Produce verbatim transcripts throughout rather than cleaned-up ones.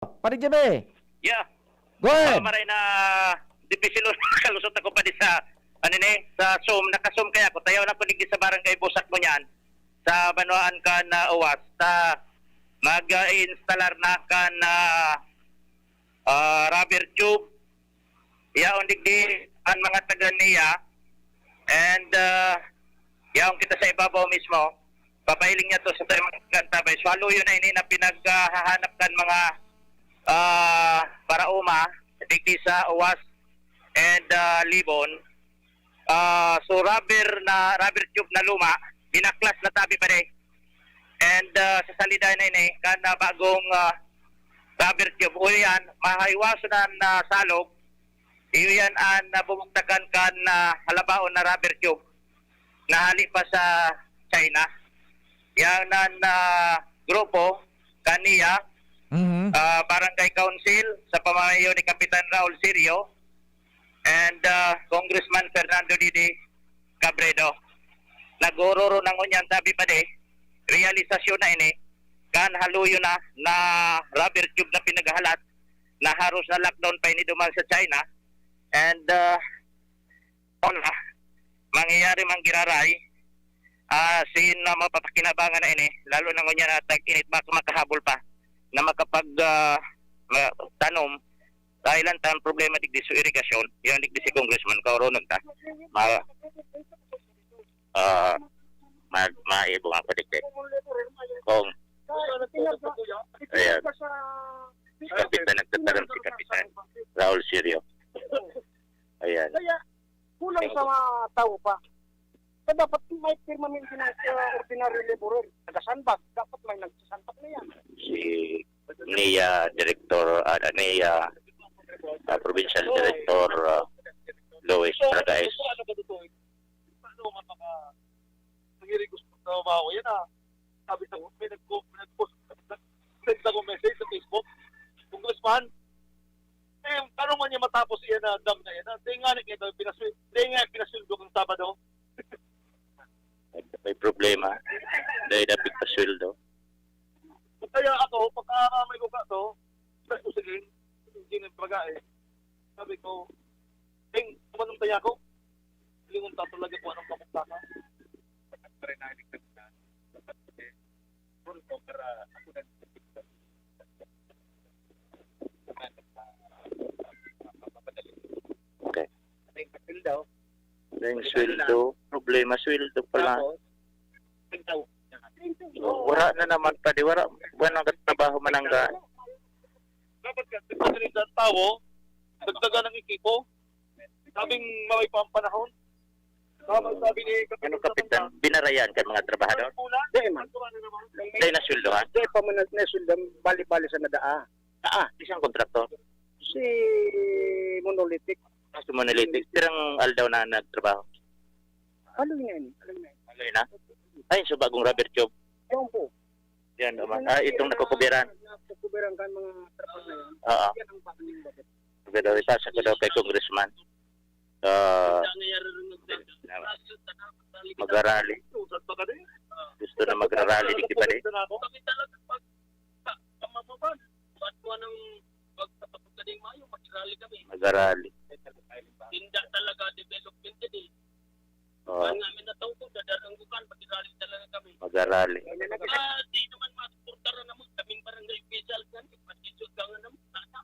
Padi Jimmy. Yeah. Go ahead. Maray na dipisil o kalusot ako pa di sa, ano ni, sa Zoom. Naka-Zoom kaya ako. Tayaw na po digdi sa barangay Busak mo niyan. Sa Banwaan kan uh, Uwas. Sa mag-installar na kan uh, uh, rubber tube. Yaon digdi ang mga taga niya. And uh, yaon kita sa ibabaw mismo. Papahiling niya to sa tayo mga taga-antabay. So, haluyo na ini na pinaghahanap kan mga uh, paraoma digdi sa Uwas and uh, Libon. Uh, so, rubber na rubber tube na luma, binaklas na tabi pa rin. And uh, sa salida na ini, kan uh, bagong uh, rubber tube, o yan, mahaywaso na na salog, iyo yan ang nabubugtakan kan uh, halabaon na rubber tube na hali pa sa China. Yan ang uh, grupo kaniya, Mhm. uh, Barangay Council sa pamamayo ni Kapitan Raul Sirio and uh, Congressman Fernando Didi Cabredo. Nagururo na ngunyan, sabi pa di, realisasyon na ini, kan haluyo na na rubber tube na pinaghahalat na haros na lockdown pa ini duman sa China. And uh, on na, mangyayari man giraray, ah, sin na mapapakinabangan na ini, lalo na ngunyan na tag-init, baka makahabol pa na makapag ah, ma- tanom. Dahil lang tayong problema digdi sa irigasyon, yung digdi si Congressman, kauronon ta. Ma, ah, mag, maibong ako digdi. Kung, ayan, kapitan, nagtataram si Kapitan Raul Sirio. Ayan. Kaya kulang sa mga tao pa. Kaya dapat may permanente ng uh, ordinary laborer. Nagasanbag, dapat may nagsasanbag na yan. Si Nia Director, uh, Nia uh, Provincial Director uh, Lois Bragais. Paano man maka nangirigos ng trabaho? Yan ah. Sabi sa may nag-post, may nag-post, nag-send ako message sa Facebook. Congressman, eh, paano man niya matapos iyan na dam na yan? Ah? Di nga niya pinasweldo, di nga pinasweldo kang Sabado. May problema. Dahil napigpasweldo. Kaya ako, pagka may ko ka to, sabi ko, sige, hindi na yung pagkain. Sabi ko, Ding, tumanong tayo ako. Lingon ta talaga kung anong kamukha ka. Okay. Yung sweldo, problema sweldo pala. Wala na naman pa, di wala. Wala nang trabaho manangga. Dapat ka, dagdagan ng tawo, dagdagan ng ekipo. Sabing maway pa ang panahon. Tama sabi ni Ano kapitan, binarayan kan mga trabahador? Di man. Dahil nasweldohan? Di pa man na sweldo, bali-bali sa nadaa. Ah, isang kontraktor. Si Monolithic. Kaso Monolithic, pirang aldaw na nagtrabaho? Ano yun? Ano yun? Ano yun na? Ay, sa bagong rubber tube. Doon po. Yan naman. Ah, itong nakukubiran. Nakukubiran ka mga trabaho na yun. Oo. Yan ang bakit yung bakit. Pero ipasa ko daw kay Congressman. Ah, mag-arali. Gusto na mag-arali, di ba, di? Kami talaga pag Kamapapan, ba't mo nang magkapagkaning mayo, magrally kami. Mag-arali. Tinda talaga development din eh. Oh, Ang namin na tao ko, dadaranggukan, magrally talaga kami. mag-arali. Ah, di naman masuportaran naman kaming barangay official yan. Pag-isot ka nga naman, tata.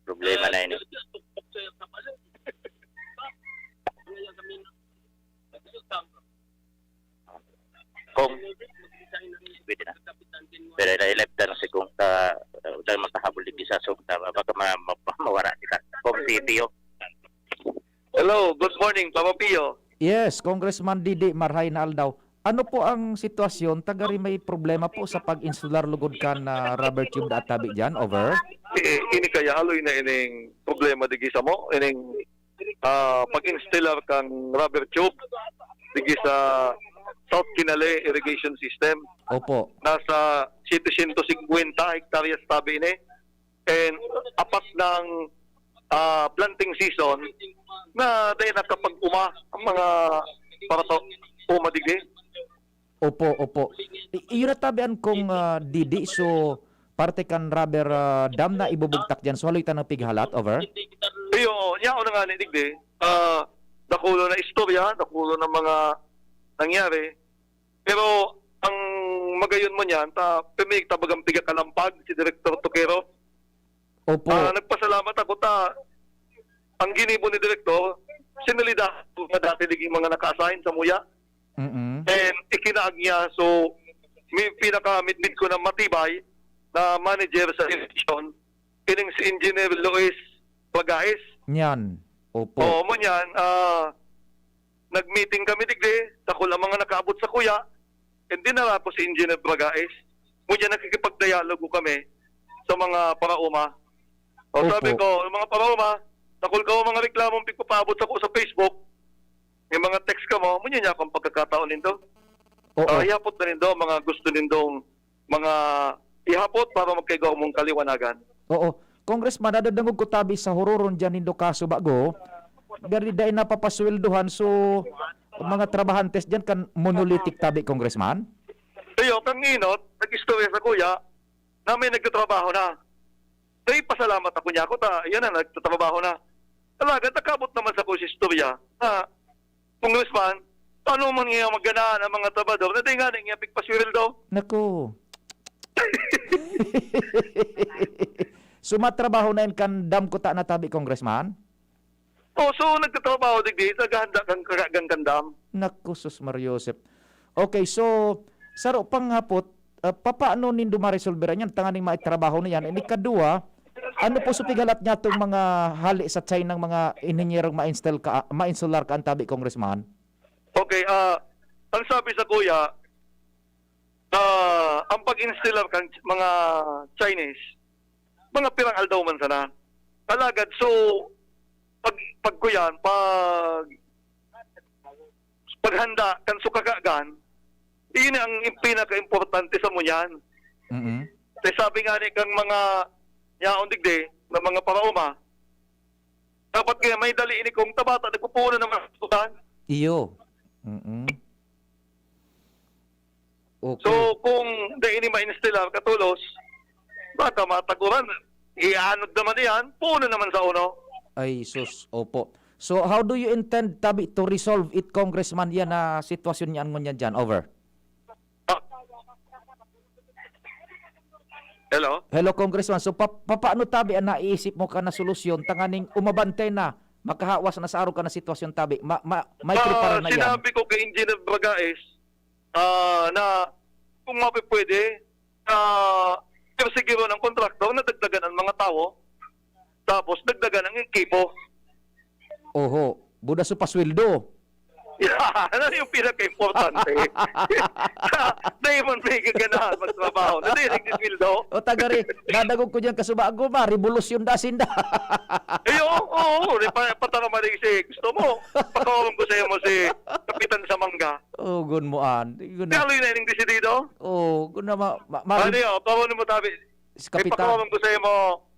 Problema na yun. Tuktok sa'yo sa pala. Ngayon kami na. Nag-isot ka. Kung pwede na. Pero na-elect na si Kung sa uh, dahil makahabol din sa sugta, baka ma, ma, mawara kita. Kung C P O. Hello, good morning, Papa Pio. Yes, Congressman Didi, marhay na aldaw. Ano po ang sitwasyon? Tagari may problema po sa pag-instalar lugod kan ah, rubber tube da tabi dyan? Over? Eh, ini kaya haloy na ining problema digi sa mo, ining ah, pag-installer kang rubber tube digi sa South Kinale Irrigation System. Opo. Nasa siyete siyento singkwenta hektaryas tabi ini. And apat ng ah, planting season na dahil nakapag-uma ang mga parato uma digi. Opo, opo. I- iyo natabian kong ah, Didi, so parte kan rubber, ah, dam na ibubugtak diyan. So, haloy ta ng pighalat, over? Iyo, yaon na nga ni digdi. Ah, dakulo na istorya, dakulo na mga nangyari. Pero ang magayon mo niyan, ta, pirmi ta bagang pigakalampag si Direktor Toquero. Opo. Ah, nagpasalamat ako ta, ang ginibo ni Direktor, sinalidahan ko nga dati diging mga naka-assign sa muya. Mm-mm. And ikinaag niya, so, may pinakamidbid ko na matibay na manager sa division, ining si Engineer Luis Pagais. Yan. Opo. Oo, mo niyan, ah, nag-meeting kami digdi, dakul ang mga nakaabot sa kuya, and dinara ko si Engineer Bragais. Ngunyan nakikipagdialogo kami sa mga paraoma. O, Opo. Sabi ko, "Mga paraoma, dakul kamo mga reklamong pigpapaabot sako sa Facebook. May mga text kamo, ngunyan niya akong pagkakataon nindo. Oo. Ah, ihapot na nindo ang mga gusto nindong mga ihapot para magkaigwa mong kaliwanagan." Oo. Congressman, nadadangog ko tabi sa huroron diyan nindo kaso bago, gari dai napapasweldohan, so, mga trabahantes diyan kan monolithic tabi, Congressman? Iyo, kan nginot, nag-istorya sa kuya na may nagtatrabaho na. Ay, pasalamat ako niya ako, ta, yan na, nagtatrabaho na. Talaga, nakabot naman sa kuya istorya na, Congressman, paano man nga magganaan ang mga trabador na di nga na nga pigpasweldo? Naku. Sumatrabaho na yan kan dam kuta na tabi, Congressman? Oh, so nagtatrabaho digdi, naghahanda kan kakagang kan dam. Naku, sus, Mario Joseph. Okay, so, saro pang hapot, ah, papaano nindo maresolbera niyan? Tanganing maitrabaho na yan. And ikaduwa, ano po sa pighalat niya itong mga hali sa China ng mga inhinyerong ma-install ka, ma-installer ka ang tabi, Congressman? Okay, ah, ang sabi sa kuya, ah, ang pag-installer kan mga Chinese, mga pirang aldaw man sana. Alagad, so, pag, pag kuyan, pag, paghanda kan sukakagan, iyon ang im-, pinaka-importante sa munyan. Mm-mm. Kaya sabi nga ni kang mga yaon digdi, na mga paraoma, dapat kaya may dali ini kung tabata, nagpupuno naman sa sudan. Iyo. Mm-mm. Okay. So, kung di ini ma-installer katolos, baka mataguran, ianod naman iyan, puno naman sa uno. Ay, sus, opo. So, how do you intend, tabi, to resolve it, Congressman, yan na sitwasyon niyan ngunyan dyan? Over. Ah. Hello? Hello, Congressman. So, pa-, papaano, tabi, ang naiisip mo ka na solusyon tanganing umabante na, makahawas na sa araw ka na sitwasyon, tabi? Ma-, ma-, may Ah, prepare na yan? Sinabi ko kay Engineer Bragais, ah, na kung mapipwede, ah, persigiron ang kontraktor na dagdagan ang mga tawo, tapos dagdagan ang ekipo. Oho, buda sa pasweldo. Yan, ano yung pinaka-importante? Dahil man may gaganahan magtrabaho, na dahil nagsisweldo. O, tagari, nadagog ko dyan kasubago ba, revolusyon da sinda. Ay, oo, oo, oo, di pa, patara man si gusto mo. Pakawan ko sa'yo mo si Kapitan Samangga. Oh, gun mo an. Gun na. Kaloy na ining desidido? Oh, gun na ma-, ma-, ma-, Ano yun? Paano mo tabi? Si Kapitan. Ipakawan ko sa'yo mo,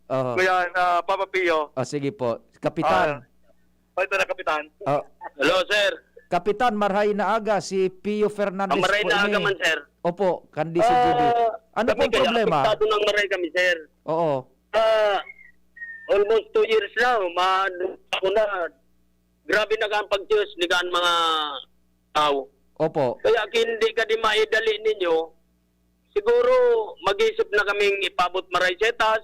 Oho. Kuya, ah, Papa Pio. Oh, sige po. Kapitan. Ah, oh, ito na, Kapitan. Oh. Hello, sir. Kapitan, marhay na aga, si Pio Fernandez Ah, marhay po na aga ini. Man, sir. Opo, kan D C G B. Ah, Ano kami pong kaya problema? Apektado ng maray kami, sir. Oo. Ah, almost two years na, ma-, ako na, grabe na ang pagtiyos ni kan mga tao. Opo. Kaya kung hindi ka di maidali ninyo, siguro mag-isip na kaming ipabot maray setas,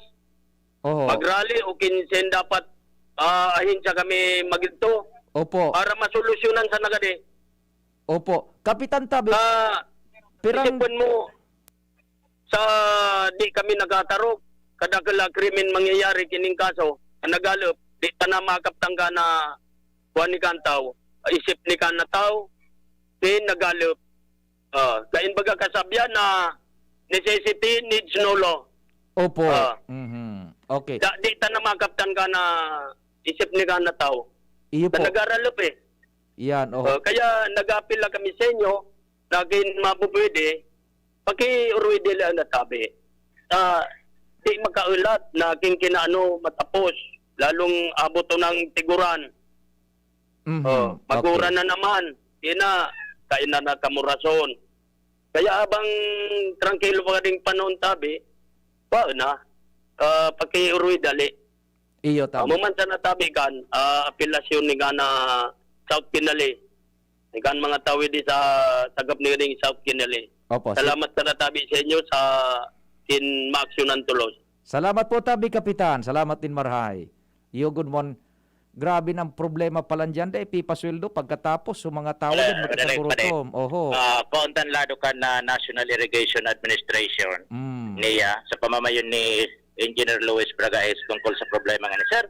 Oho. Mag-rally o kinsen dapat, ah, ahensya kami magidto Opo. Para masolusyonan sa nagadi. Opo. Kapitan Tabi, Ah, pirang isipon mo, sa di kami nakatarog, kadakula krimen mangyayari kining kaso, ang nagalop, di ta na makaptangka na kuwan ni kantaw, isip ni kanataw, di nagalop. Ah, kain baga kasabihan na necessity needs no law. Opo. Ah. Mhm. Okay. Da, di ta na makaptan ka na isip ni kanataw. Iyo po. Na nag-aralop eh. Yan, oh. Ah, kaya nag-apil lang kami sa inyo, na kin mapupwede, pakiuruy dili ang natabi. Ah, di makaulat na kin kinaano matapos, lalong abot ng tiguran. Mhm. Oh, Okay. Magura na naman. Ina, kain na na kamurason. Kaya habang trangkilo pa ding panahon tabi, Wa na. Ah, pakiuruy dali. Iyo, tama. Amo man sana tabi kan, ah, apelasyon ni gana South Kinali. Ni kan mga tawo di sa sagap ni ning South Kinali. Opo, si- Salamat sana tabi sa inyo sa kin maaksyonan tulos. Salamat po tabi, Kapitan. Salamat din, Marhay. Iyo, good morning. Grabe ng problema pala diyan, dai pipasweldo pagkatapos sa mga tawo Wala, diyan, wala na yung pare. magkagurutom. Oho. Ah, kauntan lado kan na National Irrigation Administration, Mm. niya, sa pamamayon ni Engineer Luis Bragaez tungkol sa problema nga ni Sir.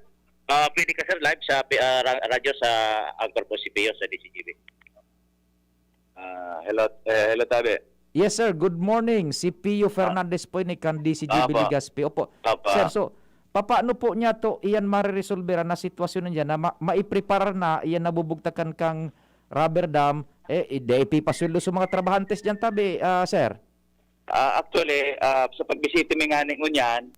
Ah, pwede ka, sir, live sa pi-, ah, ra-, radyo sa anchor po si Pio sa D Z G B. Ah, hello, eh, hello, tabi. Yes, sir. Good morning. Si Pio Ah. Fernandez po ini kan D C G B Opo. Legazpi. Opo. Opo. Sir, so, papaano po niya to iyan mareresolbera na sitwasyon na diyan na ma-, maipreparar na iyan nabubugtakan kang rubber dam, eh, i-, dai pipasweldo sa mga trabahantes diyan, tabi, ah, sir? Ah, actually, ah, sa pagbisita mi ngani ngunyan,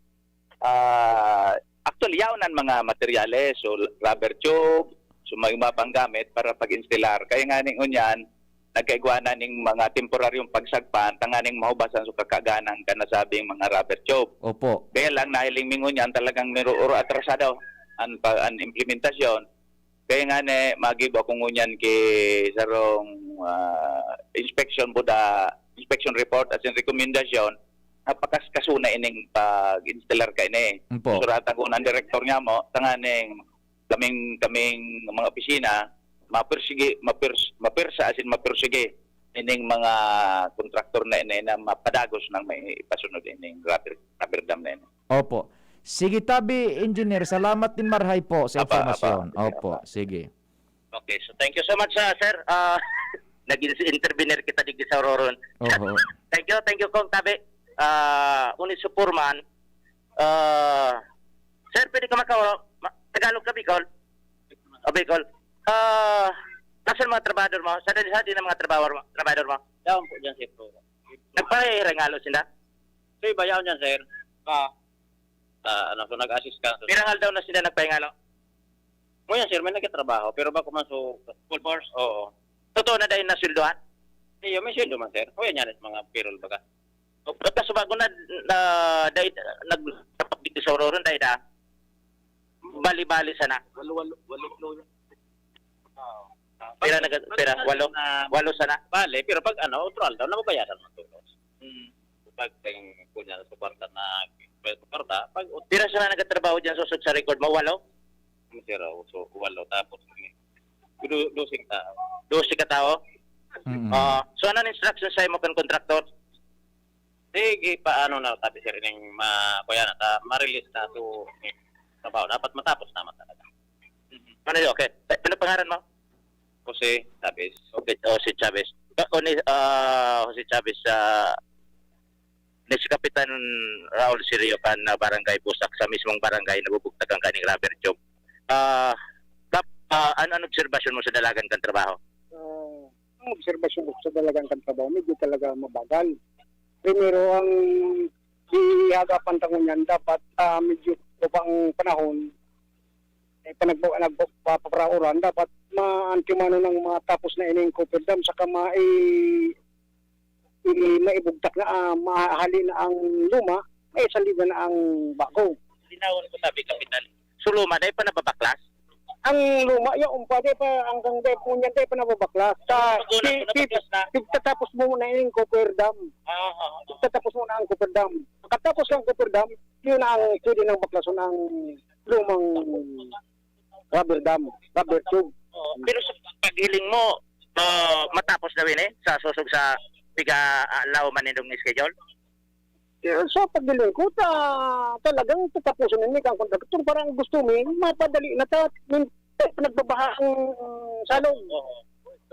ah, actually, yaon an mga materyales, so, rubber tube, so, may iba pang gamit para pag-instilar. Kaya ngani ngunyan, nagkaigwa na ning mga temporaryong pagsagpan, tanganing mahubasan sa kakaganang kanasabing mga rubber tube. Opo. Kaya lang, nahiling mi ngunyan, talagang niro-, oro atrasado an pa-, an implementasyon. Kaya ngani, magibo ako ngunyan ki sarong, ah, inspection buda, inspection report asin rekomendasyon na pakasakasona ining pag-instalar kaini. Opo. Suratan ko ng direktor niya mo, tanganing kaming, kaming mga opisina, mapersigi-, mapers-, mapersa asin mapersige ining mga kontraktor na ini na mapadagos nang may ipasunod ining rubber, rubber dam na ini. Opo. Sige, tabi, Engineer. Salamat din, Marhay, po sa Apa, apa. impormasyon. Sige, Opo, apa. sige. Okay, so thank you so much, ah, sir. Ah, naging si intervener kita digdi sa Ororon. Oho. Thank you, thank you, Kong Tabi. Ah, Unis Superman. Ah, sir, pwede ka maka-, ma-, Tagalog ka, Bicol? O, Bicol. Ah, nasaan mga trabahador mo? Sa dali, sa di na mga trabahador mo? Trabahador mo? Yaon po dyan, sir, po. Nagpahirangalo sinda? So, iba yaon dyan, sir. Ah. Ah, ano, so nag-assist ka, so Pirang aldaw na sila nagpahingalo? Mo yan, sir, may nagkatrabaho, pero bako man so Full force? Oo. Totoo na dahil nasweldohan? Iyo, may sweldo man, sir. O yan, yan, mga payroll baga. O, pagka subago na, na, dahil, nag-, dito sa Ororon, dahil na, bali-bali sana. Walo, walo, walo, walo. Oo. Pira Pag, na, pag pira? ano Walo? na Walo sana? Bale, pero pag ano, otro aldaw, nababayaran mo tulos. Mm. Pag ting-, kunya, sa kwarta na, sa kwarta, pag ut- Pira sana nagtatrabaho dyan sa, sa record mo? Walo? Ano, sir, oh, so, walo. Tapos, du-, dosing tao. Dose ka tao? Mm. Ah, so, ano ang instruction sa imo kan contractor? Sige, paano na, sabi, sir, ining ma-, kuya na, ta-, ma-release na to, eh, trabaho. Dapat matapos naman talaga. Mhm. Ano yun? Okay. Eh, ano pangaran mo? Jose Chavez. Okay, Jose Chavez. Ka-, o ni, ah, Jose Chavez, ah, ni si Kapitan Raul Sirio kan, ah, Barangay Busak, sa mismong barangay nabubugtakan kaning rubber tube. Ah, kap-, ah, ano, ano obserbasyon mo sa dalagan kan trabaho? Ah, ang obserbasyon ko sa dalagan kan trabaho, medyo talaga mabagal. Primero, ang ihagapan ta ngunyan, dapat, ah, medyo ubang panahon, eh, panagbo-, nagbo-, paparauran, dapat maantimano ng matapos na ining copper dam, saka mai-, i-, maibugtak na, ah, mahali na ang luma, maisalida na ang bago. Linawon ko, sabi, Kapitan. So, luma, dai pa nababaklas? Ang luma, yaon pa, dai pa, hanggang dai po niyan, dai pa nababaklas. Sa, Pag-una pi-, po, pi-, nabaklas na. Pagtatapos mo na yung copper dam. Ah, ah, ah. Pagtatapos mo na ang copper dam. Pagkatapos ng copper dam, yun ang pwede nang baklason ang lumang rubber dam, rubber tube. Oo, pero sa paghiling mo, ah, matapos na rin eh, sa susog sa piga, ah, law man nindong schedule? Eh, sa paghiling ko, ta-, talagang tatapusin na ni kang kontraktor. Parang gusto mi, mapadali na ta, min-, nagbabaha ang, ah, salog. Oo.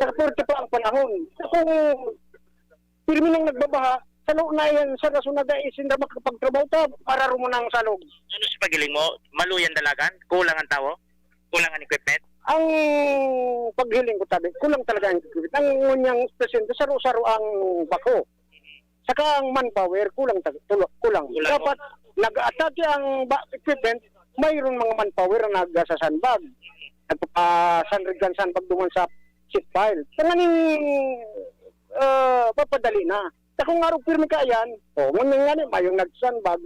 Sa puwerte pa ang panahon. Kung pirmi nang nagbabaha, salo na yan sa rason na dai sinda makapagtrabaho ta, para rumo na ang salog. Ano sa paghiling mo? Maluyan dalagan? Kulang ang tawo? Kulang ang equipment? Ang paghiling ko, tabi, kulang talaga ang equipment. Ang ngunyang presyente, saro-saro ang bako. Saka ang manpower, kulang tag-, tulo-, kulang. Kulang. Dapat nag-aatake ang ba-, equipment, mayroon mga manpower na nagsasanbag. Nagpapasanrig kan sandbag duman sa seat pile. Tanganing, ah, papadali na. Sa kung arog pirmi ka yan, o, ngunyan nga ni, mayong nagsanbag,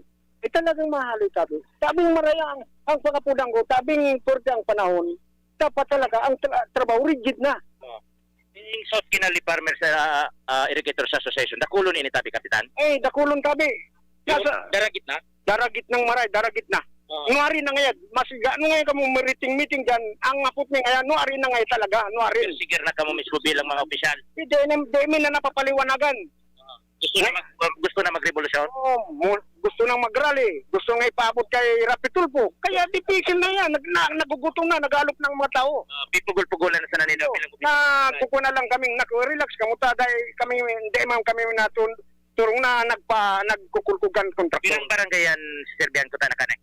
Eh, talagang mahaloy, tabi. Tabing maraya ang, ang pangapudang ko, tabing pwerte ang panahon, dapat talaga ang tra-, trabaho rigid na. Oh. Yung South Kinali Farmers, ah, ah, Irrigators Association, dakulon ini, tabi, Kapitan? Eh, dakulon, tabi. Pero Nasa daragit na? Daragit ng maray, daragit na. Oo. Nuwari na ngayon, mas ano ngayon kamo meeting-meeting dyan, ang apot mi ngayon, nuwari na ngayon talaga, nuwari. Pero sige na kamo mismo bilang mga opisyal. Hindi, hindi, hindi na napapaliwanagan. Gusto na mag-, gusto na magrevolusyon? Oo, mo-, gusto nang mag-rally, gusto nga ipaabot kay Rapi Tulfo. Kaya difícil na yan, nag-, na-, nagugutom na, nag-aalok ng mga tao. Ah, pipugol-pugulan na sana nila Oo, bilang na kukuha na lang kaming naku-, relax, kamuta, dahil kami, hindi man kami natun-, turong na nagpa-, nagkukulkugan kontraktor. Ilang barangay yan, Sir Bianco, ta na kanay?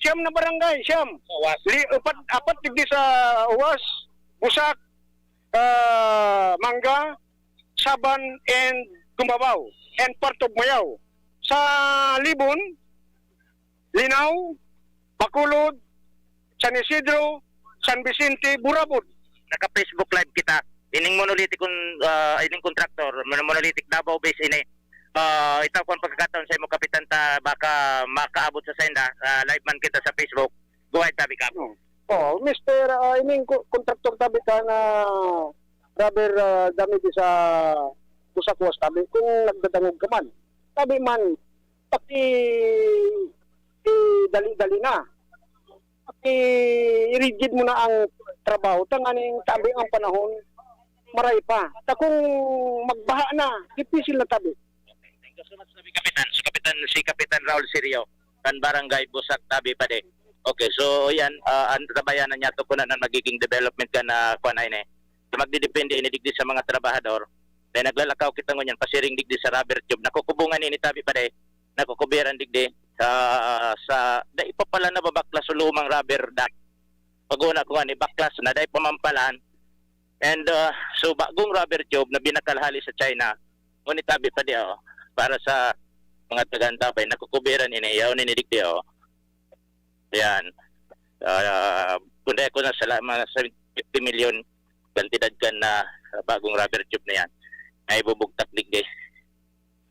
Siyam na barangay, siyam. Sa Uwas? Li-, upat, apat digdi sa Uwas, Busak, ah, Manga, Saban, and Gumbabaw, and part of Mayao. Sa Libon, Linao, Bacolod, San Isidro, San Vicente, Burabod. Naka-Facebook Live kita. Ining monolithic kun-, ah, ining kontraktor, mon-, monolithic Davao base ini. Ah, itaw ko ang pagkakataon sa imo, Kapitan, ta baka makaabot sa sainda. Ah, live man kita sa Facebook. Go ahead, tabi ka. Hmm. Oh, Mister, ah, ining ko-, kontraktor, tabi ka na rubber, ah, dami di sa Busak, Uwas, tabi, kung nagdadangog ka man. Tabi man, paki-, i-dali-dali na. Paki-, i-rigid mo na ang trabaho. Tanganing tabi ang panahon, maray pa. Ta kung magbaha na, difícil na, tabi. Thank you so much, tabi, Kapitan. Si Kapitan, si Kapitan Raul Sirio, kan Barangay Busak, tabi, padi. Okay, so yan, ah, ang tabayan na niya to kuno na magiging development ka na kuan na ini. So, magdidepende ini digdi sa mga trabahador. Kaya naglalakaw kita ngunyan, pasiring digdi sa rubber tube. Nakukubungan ini, tabi, padi. Nakukubiran digdi sa, sa, dai pa pala nababaklas o lumang rubber duct. Pag-una ko nga ni baklas na, dai pa mampalan. And, ah, so, bagong rubber tube na binakal hali sa China. Ngunit tabi pa di, oh, para sa mga taga-Antapay, nakukubiran ini, yaon ini digdi, oh. Yan. Ah, kung dai ko na sala, mga seventy million kantidad kan na bagong rubber tube na yan, na ibubugtak digdi.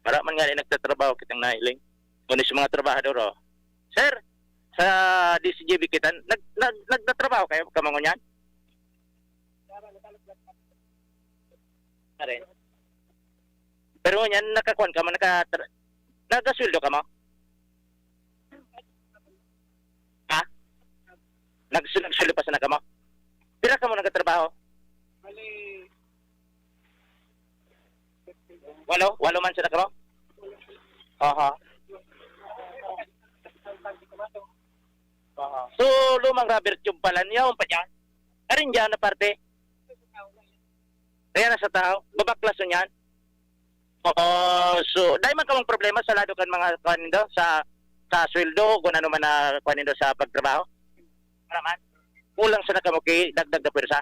Para man nga nagtatrabaho kitang nahiling. Kundi sa mga trabahador, oh. Sir, sa D C G B kita, nag-, nag-, nagtatrabaho kayo, kamangon yan? Pare. Pero ngunyan, nakakuan ka mo, naka-, nagasweldo ka mo? Ha? Nags-, nagsweldo pa sana ka mo? Pira ka mo nagtatrabaho? Walo? Walo man sana ka mo? Aha. Aha. So, lumang rubber tube pala niya, pa dyan? Arin dyan na parte? Ayan na sa tao, babaklas niyan. Oo, so, dai man kamong problema sa lado kan mga kuan nindo, sa, sa sweldo, kung ano man na kuan nindo sa pagtrabaho? Wala man. Kulang sana kamo ki dagdag na pwersa.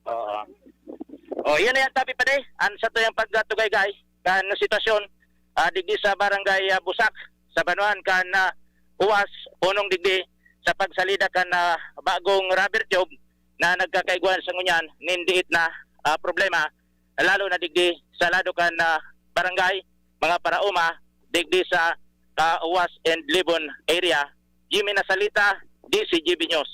Oo. Oh, yun na yan, tabi pa di. Ang sa tuyang pagtugay, guys, kan sitwasyon, ah, digdi sa barangay, ah, Busak, sa Banwaan, kan, ah, Uwas, punong digdi sa pagsalida kan, ah, bagong rubber tube na nagkakaigwa sa ngunyan, nin diit na, ah, problema, lalo na digdi sa lado kan, ah, barangay, mga paraoma, digdi sa, ah, Uwas and Libon area. Jimmy Nasalita, D C G B News.